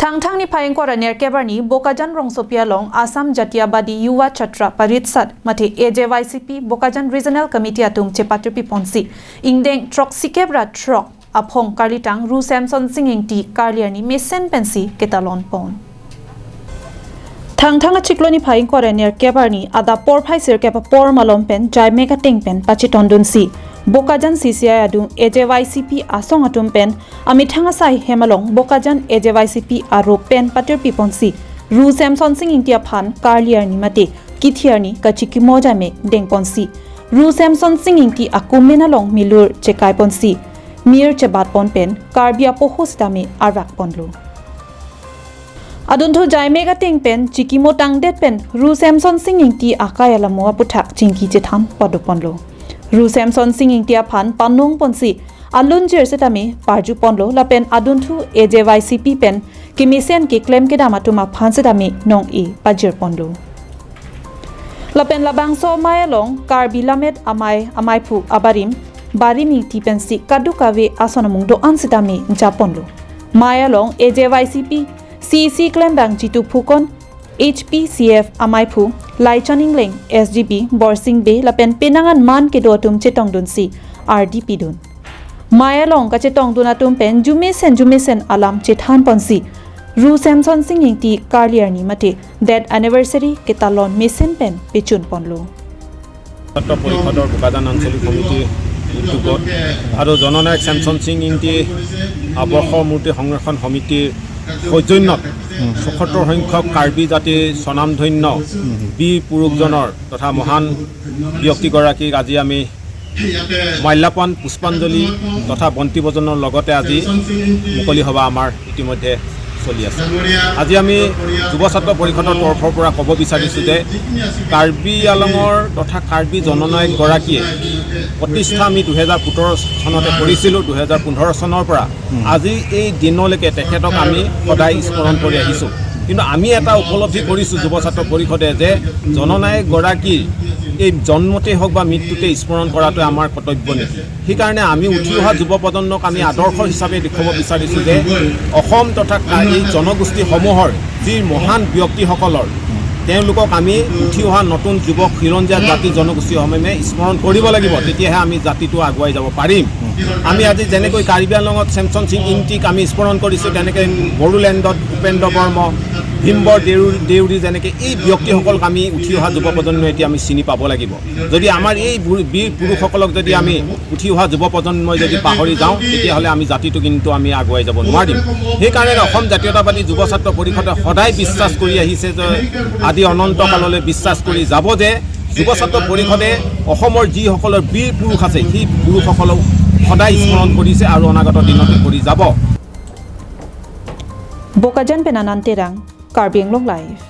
Thang ni phayeng kora ner kebarni Bokajan Rongsophia long Assam Jatiabadi Yuva Chhatra Parishad mate AJYCP Bokajan Regional Committee atum chepatripi ponsi ingdeng truck sikebra truck aphong karlitang Ru Samson Singing ti karliani mesen pensi ketalon pon. Thang thang chikloni phayeng kora ner kebarni ada por phaisir kepa por malom pen jai mega teng pen pachi tondun si Bokajan CCI adung AJYCP asong atum pen amithanga sai hemalong Bokajan AJYCP aro pen pater piponsi Ru Samson Singh Intia phan karliar ni mate kithiar ni kachiki moja me dengponsi Ru Samson Singh Ingti akumena long milur chekai ponsi mir chebat pon pen karbia pohostame arak ponlu adunthu jaimega ting pen chikimo tangdet pen Ru Samson Singh Ingti akayala moa puthak chingki chethan podoponlo Ru Samson Singh Ingtia phan panong ponsi alun jer setami parju ponlo lapen adunthu AJYCP pen kimisen ki claim ke damatuma phan setami nong e pajir ponlo lapen labang so mayalong karbi lamet amai amai phu abarim barimi ti pensi kadukave asonamung do ansitami japonlo mayalong AJYCP CEC claim bang jitu phukon HPCF amai phu Laichaning leng SGB Borsing Bay lapen penangan man ke dotum chetong dun si RDP dun mayalong ka chetong dun atum pen jumesen alam chethan ponsi Ru Samson Singh Ingti karliar ni mate that anniversary ke talon mesen pen pechun ponlo. ছাত্ৰ পৰিষদৰ বোকাজান আঞ্চলিক সমিতিৰ উদ্যোগত আৰু জননায়ক Samson Singh Engti আৱৰ্ষ মূৰ্তি সংৰক্ষণ সমিতিৰ সৌজন্যত 74 সংখ্যক কাৰ্বি জাতিৰ স্বনামধন্য বীৰ পুৰুষজনৰ তথা মহান ব্যক্তিগৰাকীক আজি আমি মাল্যাৰ্পণ, পুষ্পাঞ্জলি তথা বন্তি প্ৰজ্বলনৰ লগতে আজি মুকলি সভা আমাৰ ইতিমধ্যে চলি আছে। আজি আমি যুৱ ছাত্ৰ পৰিষদৰ তৰফৰ পৰা ক'ব বিচাৰিছোঁ যে কাৰ্বি আলঙৰ তথা কাৰ্বি জননায়কগৰাকীয়ে প্ৰতিষ্ঠা আমি 2017 চনতে কৰিছিলোঁ। 2015 চনৰ পৰা আজি এই দিনলৈকে তেখেতক আমি সদায় স্মৰণ কৰি আহিছোঁ। কিন্তু আমি এটা উপলব্ধি কৰিছোঁ যুৱ ছাত্ৰ পৰিষদে যে জননায়কগৰাকীৰ এই জন্মতেই হওক বা মৃত্যুতে স্মৰণ কৰাটোৱে আমাৰ কৰ্তব্য নেকি। সেইকাৰণে আমি উঠি অহা যুৱ প্ৰজন্মক আমি আদৰ্শ হিচাপে দেখুৱাব বিচাৰিছোঁ যে অসম তথা এই জনগোষ্ঠীসমূহৰ যি মহান ব্যক্তিসকলৰ তেওঁলোকক আমি উঠি অহা নতুন যুৱক খিলঞ্জীয়া জাতি জনগোষ্ঠীসমূহে স্মৰণ কৰিব লাগিব, তেতিয়াহে আমি জাতিটো আগুৱাই যাব পাৰিম। আমি আজি যেনেকৈ কাৰ্বি আংলঙত চেমচন সিং ইংটিক আমি স্মৰণ কৰিছোঁ, তেনেকৈ বড়োলেণ্ডত উপেন্দ্ৰ বৰ্ম, ভীমবৰ দেউৰী যেনেকৈ এই ব্যক্তিসকলক আমি উঠি অহা যুৱ প্ৰজন্মই এতিয়া আমি চিনি পাব লাগিব। যদি আমাৰ এই বীৰ পুৰুষসকলক যদি আমি উঠি অহা যুৱ প্ৰজন্মই যদি পাহৰি যাওঁ, তেতিয়াহ'লে আমি জাতিটো কিন্তু আমি আগুৱাই যাব নোৱাৰিম। সেইকাৰণে অসম জাতীয়তাবাদী যুৱ ছাত্ৰ পৰিষদে সদায় বিশ্বাস কৰি আহিছে যে আদি অনন্তকাললৈ বিশ্বাস কৰি যাব যে যুৱ ছাত্ৰ পৰিষদে অসমৰ যিসকলৰ বীৰ পুৰুষ আছে সেই পুৰুষসকলক সদায় স্মৰণ কৰিছে আৰু অনাগত দিনতো কৰি যাব। Bokajan Penanan Terang, Karbi Anglong Live.